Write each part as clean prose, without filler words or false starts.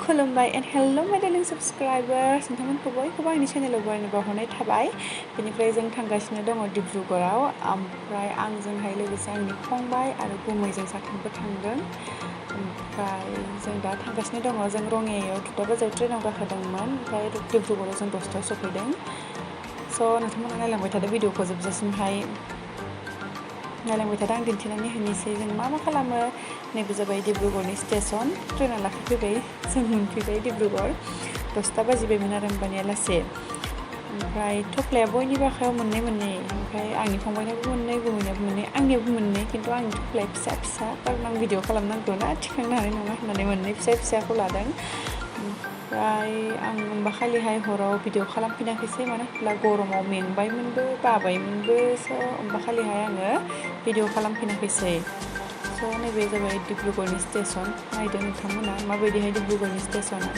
खुलुमबाय and hello my darling subscribers नोंथांमोनखौ बयखौबो आंनि चेनेलाव बरायनो बावहरनाय थाबाय बेनिफ्राय जों थांगासिनो दङ डिब्रुगड़आव ओमफ्राय आंजोंहाय लोगोसे आंनि फंबाय आरो गुमैजों साथामबो थांदों ओमफ्राय जों दा थांगासिनो दङ जों रङियायाव 2 बाजियाव ट्रेनाव गाखोदोंमोन ओमफ्राय डिब्रुगड़आव जों 10थायाव सफैदों स' नोंथांमोना नायलांबाय थादो भिडिअखौ जोबजासिमहाय नायलांबाय थादो आं दिन्थिनानै होनोसै जों मा खालामो नैबे जाबाय डिब्रुगड़नि स्टेशन ट्रेना लाखिफैबाय जों मोनफैबाय डिब्रुगड़ 10 बाजिबायमोन आरो होमबानिया लासे ओमफ्राय थफ्लाया बयनिबो आखायाव मोननै ओमफ्राय आंनि फंबायनाबो मोननै गुबुननियाबो मोननै आंनियाबो मोननै खिन्थु आंनि थफ्लाया फिसा खारन आं भिडिअ खालामनांगौ ना थिखांनो हानाय नङा होननानै मोननै फिसाखौ लादों ओमफ्राय आं होमबा खालिहाय हराव भिडिअ खालामफिनाखैसै मानो होनब्ला गरमाव मेंबायमोनबो बाबायमोनबो स' होमबा खालिहाय आङो भिडिअ खालामफिनाखैसै स' नैबे जाबाय डिब्रुगड़नि स्टेशन नायदो नोंथांमोना माबायदिहाय डिब्रुगड़नि स्टेशना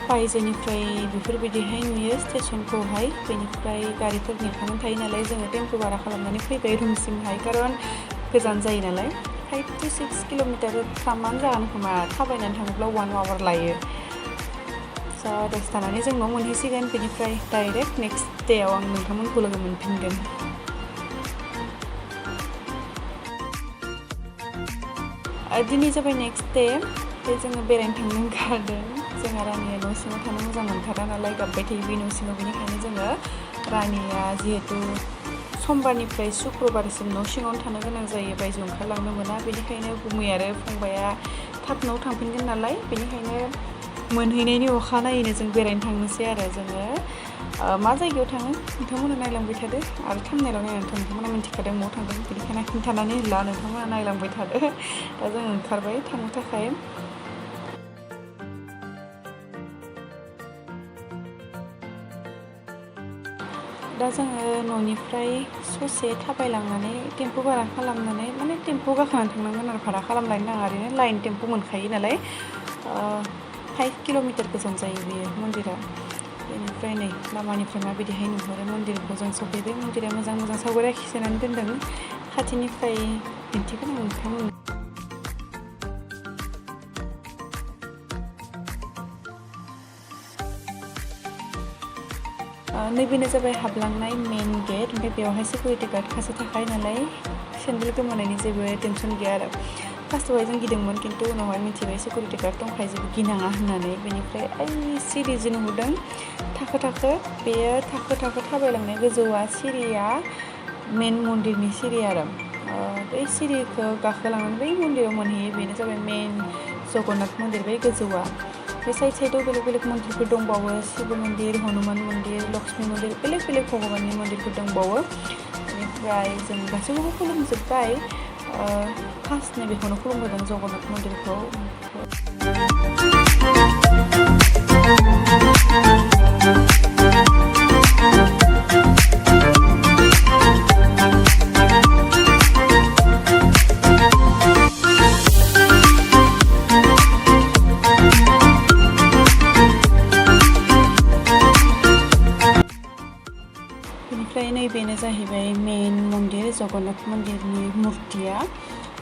बायजोनिफ्राय बेफोरबायदिहाय नुयो स्टेशनखौहाय बेनिफ्राय गारिफोर नेखानानै थायो नालाय जोङो टेम्पो भारा खालामनानै फैबाय रुमसिमहाय खारन गोजान जायो नालाय 5 to 6 किल'मिटार फ्रामानो जागोन खोमा थाबायनानै थाङोब्ला 1 आवर लायो स' दसे थानानै जों न' मोनहैसिगोन बेनिफ्राय डाइरेक्ट नेक्स्ट डेआव आं नोंथांमोनखौ लोगो मोनफिनगोन दिनै जाबाय नेक्स्ट डे बे जोङो बेरायनो थांनो ओंखारदों जोंहा रानिया न' सिङाव थानो मोजां मोनथारा नालाय गाबबाय थायो बे न' सिङाव बेनिखायनो जोङो रानिया जिहेतु समबारनिफ्राय शुक्रबारसिम न' सिङावनो थानो गोनां जायो बायजोआव ओंखारलांनो मोना बेनिखायनो गुमै आरो फंबाया थाब न'आव थांफिनगोन नालाय बेनिखायनो मोनहैनायनि अखानायैनो जों बेरायनो थांनोसै आरो जोङो मा जायगायाव थाङो नोंथांमोना नायलांबाय थादो आरो थांनायलाव नायनानै नोंथांमोना मिन्थिखादों न'आव थांदों बेनिखायनो खिन्थानानै होला नोंथांमोना नायलांबाय थादो दा जों ओंखारबाय थांनो थाखाय दा जोङो न'निफ्राय ससे थाबायलांनानै टेम्पो भारा खालामनानै माने टेम्पो गाखोनानै थांनांगोन आरो भारा खालामलायनो नाङा ओरैनो लाइन टेम्पो मोनखायो नालाय 5 किल'मिटार गोजान जायो बेयो मन्दिरा बेनिफ्राय नै लामानिफ्राय माबायदिहाय नुहुरो मन्दिरखौ जों सफैबाय मन्दिरा मोजां सावगारि आखिनानै दोनदों खाथिनिफ्राय दिन्थिगोन आं नोंथांमोननो नैबेनो जाबाय हाबलांनाय मेन गेट ओमफ्राय बेवहाय सिकिउरिटि गार्ड खासे थाखायो नालाय सेन्देल गोमानायनि जेबो टेनसन गैया आरो फार्स्टआवहाय जों गिदोंमोन खिन्थु उनावहाय मिथिबाय सिकिउरिटि गार्ड दंखायो जेबो गिनाङा होननानै बेनिफ्राय ओइ सिरि जे नुहुरदों थाखो बेयो थाखो थाबायलांनाय गोजौआ सिरिया मेन मन्दिरनि सिरि आरो बै सिरिखौ गाखोलांनानै बै मन्दिराव मोनहैयो बेनो जाबाय मेन जगन्नाथ मन्दिर बै गोजौआ बे साइडआव बेलेग मन्दिरफोर दंबावो शिव मन्दिर हनुमान मन्दिर लक्ष्मी मन्दिर बेलेग भगबाननि मन्दिरफोर दंबावो बेनिफ्राय जों गासैखौबो खुलुमजोब्बाय फार्स्ट बेखौनो खुलुमबोदों जगन्नाथ मन्दिरखौ बेनो जाहैबाय मेन मन्दिर जगन्नाथ मन्दिरनि मुर्तिया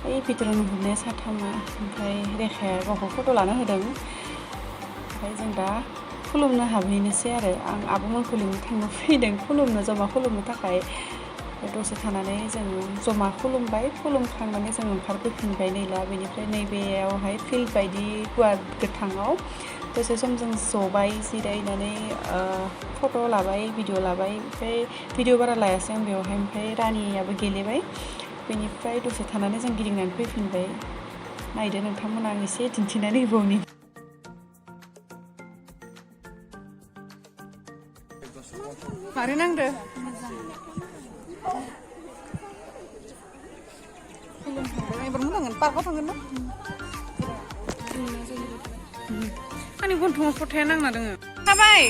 बे भितराव नुहुरनाया साथामा ओमफ्राय रेखाया गावखौ फट' लानो होदों ओमफ्राय जों दा खुलुमनो हाबहैनोसै आरो आं आब'मोनखौ लिंनो थांनो फैदों जमा खुलुमनो थाखाय दसे थानानै जों जमा खुलुमखांनानै जों ओंखारबोफिनबाय नैला बेनिफ्राय नैबेयावहाय फिल्ड बायदि गुवार गोथाङाव दसे सम जों जबाय जिरायनानै फट' लाबाय भिडिअ लाबाय ओमफ्राय भिडिअ बारा लायासै आं बेवहाय ओमफ्राय रानियाबो गेलेबाय बेनिफ्राय दसे थानानै जों गिदिंनानै फैफिनबाय नायदो नोंथांमोना आं एसे दिन्थिनानै होबावनि मारै नांदो एबार मोजांगोन पार्कआव थांगोन ना आंनि गन्थङाव फथाया नांना दोङो थाबाय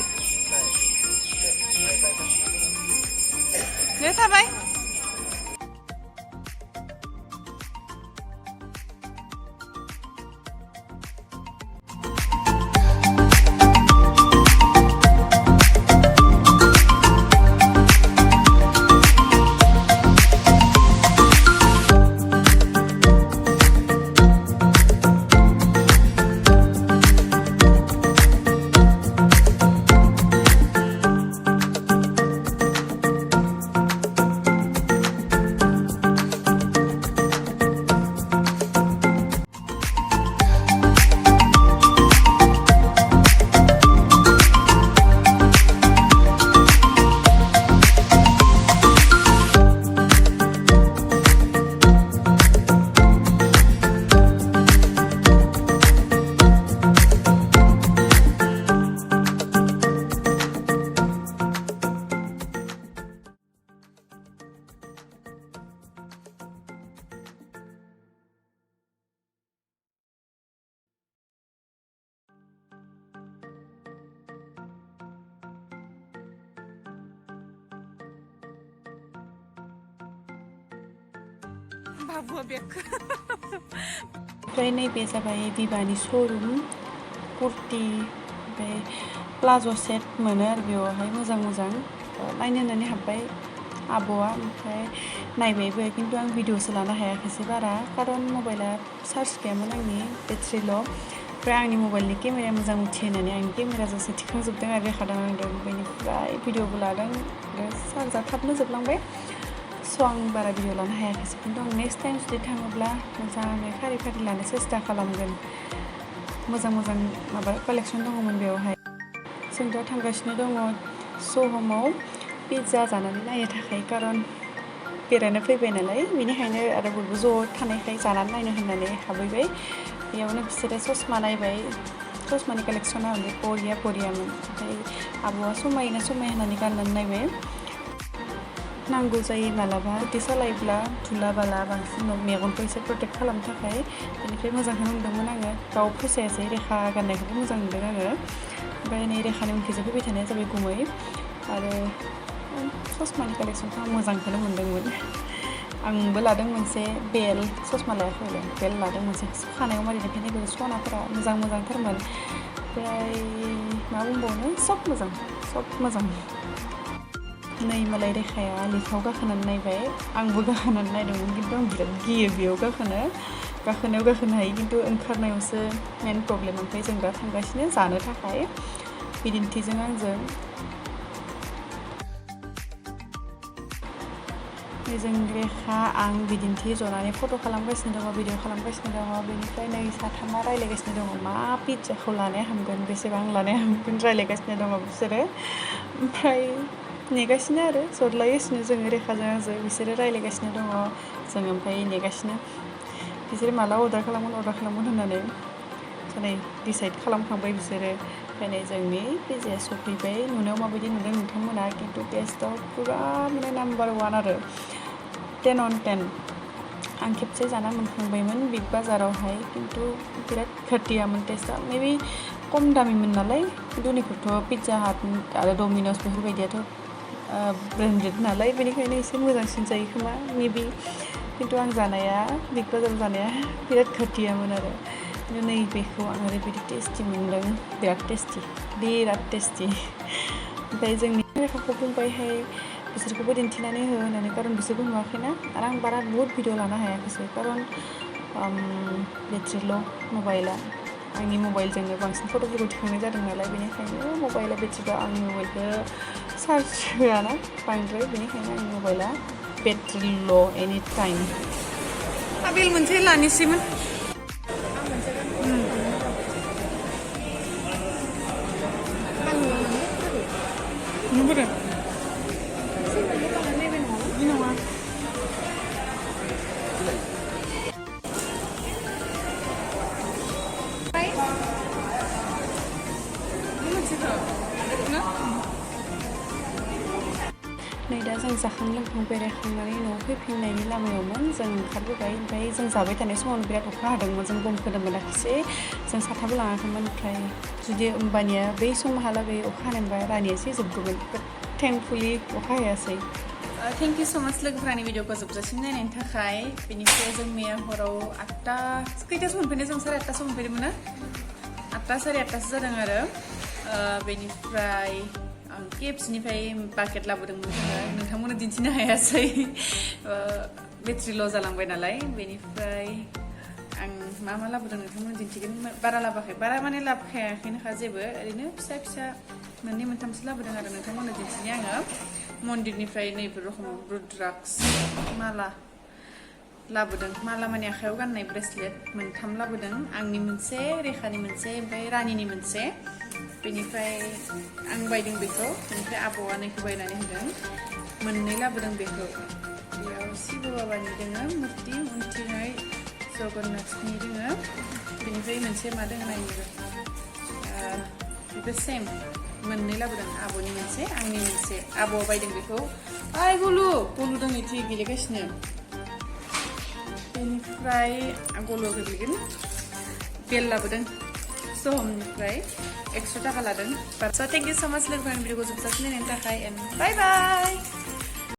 बाबुआ बेगखौ ओमफ्राय नैबे जाबाय बिबानि श'रुम कुर्ति ओमफ्राय प्लाज' सेट मोनो आरो बेवहाय मोजां मोजां नायनो होननानै हाबबाय आब'आ ओमफ्राय नायबायबो खिन्थु आं भिडिअसो लानो हायाखैसै बारा खारन मबाइला चार्ज गैयामोन आंनि बेटारिल' ओमफ्राय आंनि मबाइलनि केमेराया मोजां उथियो होननानै आंनि केमेराजोंसो थिखांजोबदों आरो रेकर्डिं नांदों बेनिफ्राय भिडिअबो लादों आरो चार्जआ थाबनो जोबलांबाय स' आं बारा भिडिअ लानो हायाखैसै खिन्थु आं नेक्स्ट टाइम जुदि थाङोब्ला मोजाङै फारि फारि लानो सेस्था खालामगोन मोजां मोजां माबा कालेक्सन दङमोन बेवहाय जों दा थांगासिनो दङ सहमाव पिज्जा जानानै नायनो थाखाय खारन बेरायनो फैबाय नालाय बेनिखायनो आरो बयबो ज' थानायखाय जानानै नायनो होननानै हाबहैबाय बेयावनो बिसोरो ससमा नायबाय ससमानि कालेक्सना बरियामोन ओमफ्राय आब'आ समायना होननानै गाननानै नायबाय नांगौ जायो मालाबा स्कुटि सालायोब्ला धुला बाला बांसिन मेगनखौ एसे प्रटेक्ट खालामनो थाखाय बेनिफ्राय मोजांखौनो नुदोंमोन आङो गाव फसायासै रेखा गाननायखौबो मोजां नुदों आङो ओमफ्राय नै रेखानि उनखिजों फैबाय थानाया जाबाय गुमै आरो ससमानि कालेक्सनखौ आं मोजांखौनो मोनदोंमोन आंबो लादों मोनसे बेल ससमा लायाखै बेल लादों मोनसे खानायाव मारिनो फैनाय सनाफोरा मोजांथारमोन ओमफ्राय मा बुंबावनो सब मोजां नै मालाय रेखाया लेखायाव गाखोनानै नायबाय आंबो गाखोनानै नायदोंमोन खिन्थु आं बिराद गियो बेयाव गाखोनो हायो खिन्थु ओंखारनायावसो मेन प्रब्लेम ओमफ्राय जों दा थांगासिनो जानो थाखाय बिदिन्थिजों आंजों जों रेखा आं बिदिन्थि जनानै फट' खालामगासिनो दङ भिडिअ खालामगासिनो दङ बेनिफ्राय नै साथामा रायज्लायगासिनो दङ मा पिज्जाखौ लानाया हामगोन बेसेबां लानाया हामगोन रायज्लायगासिनो दङ बिसोरो ओमफ्राय नेगासिनो आरो जदलायगासिनो जोङो रेखाजों आंजों बिसोरो रायज्लायगासिनो दङ जों ओमफ्राय नेगासिनो बिसोरो माला अर्डार खालामगोन होननानै नै डिसाइड खालामखांबाय बिसोरो ओमफ्राय नै जोंनि पिज्जाया सफैबाय नुनायाव माबायदि नुदों नोंथांमोना खिन्थु टेस्टआव पुरा माने नाम्बार 1 आरो 10 on 10 आं खेबसे जाना मोनखांबायमोन बिग बाजारावहाय खिन्थु बिराद घटियामोन टेस्टआ मेबि खम दामिमोन नालाय खिन्थु उनिखौथ' पिज्जा हाट आरो डमिन'स बेफोरबायदियाथ' ब्रेन्डेड नालाय बेनिखायनो एसे मोजांसिन जायो खोमा मेबि खिन्थु आं जानाया बिग बाजाराव जानाया बिराद घटियामोन आरो नैबेखौ आं ओरैबायदि टेस्टि मोनदों बिराद टेस्टि ओमफ्राय जोंनि रेखाखौ बुंबायहाय बिसोरखौबो दिन्थिनानै हो होननानै खारन बिसोरबो नुवाखैना आरो आं बारा बुहुद भिडिअ लानो हायाखैसै खारन बेटारिल' मबाइला आंनि मबाइलजोंनो बांसिन फट'फोरखौ थिखांनाय जादों नालाय बेनिखायनो मबाइला बेटारिबा आंनि मबाइलखौ चार्ज होआना बांद्राय बेनिखायनो आंनि मबाइला बेटारिल' एनि टाइम आबेल मोनसे लानोसैमोन नंगौ नै दा जों जाखां लोंखां बेरायखांनानै न'आव फैफिननायनि लामायावमोन जों ओंखारबोबाय ओमफ्राय जों जाबाय थानाय समावनो बिराद अखा हादोंमोन जों बमखौनो मोनाखिसै जों साथाबो लाङाखैमोन ओमफ्राय जुदि होमबानिया बै समहालागै अखा हानाय मोनबा रानिया एसे जोबगौमोन थेंकफुलि अखा हायासै थेंक इउ स' माच लोगोफोरा आंनि भिडिअखौ जोबजासिम नायनायनि थाखाय बेनिफ्राय जों मैया हराव 8टा खैथासो मोनफैनाय जों 8:30 मोनफैदोंमोन ना 8टा 8:30 जादों आरो बेनिफ्राय आं KFCनिफ्राय बाकेट लाबोदोंमोन जोङो नोंथांमोननो दिन्थिनो हायासै बेटारिल' जालांबाय नालाय बेनिफ्राय आं मा लाबोदों नोंथांमोननो दिन्थिगोन बारा लाबोआखै बारा माने लाबोखायाखैनोखा जेबो ओरैनो फिसा मोननै मोनथामसो लाबोदों आरो नोंथांमोननो दिन्थिनो आङो मन्दिरनिफ्राय नैबे रखमाव रुद्राक्ष माला लाबोदों माला माने आखायाव गाननाय ब्रेसलेट मोनथाम लाबोदों आंनि मोनसे रेखानि मोनसे ओमफ्राय रानिनि मोनसे बेनिफ्राय आं बायदों बेखौ बेनिफ्राय आबौआ नैखौ बायनानै होदों मोननै लाबोदों बेखौ बेयाव शिव बाबानि दोङो मुर्ति उनथिंहाय जगन्नाथनि दोङो बेनिफ्राय मोनसे मा दोङो नायनोबो बेबो सेम मोननै लाबोदों आब'नि मोनसे आंनि मोनसे आब'आ बायदों बेखौ ओइ गलु दं इथि गेलेगासिनो बेनिफ्राय गलुआव गोग्लैगोन बेल लाबोदों सहमनिफ्राय 100 थाखा लादों स' थेंक इउ स' माच लोगोफोर भिडिअखौ जोबजासिम नायनायनि थाखाय एन्ड बाय बाय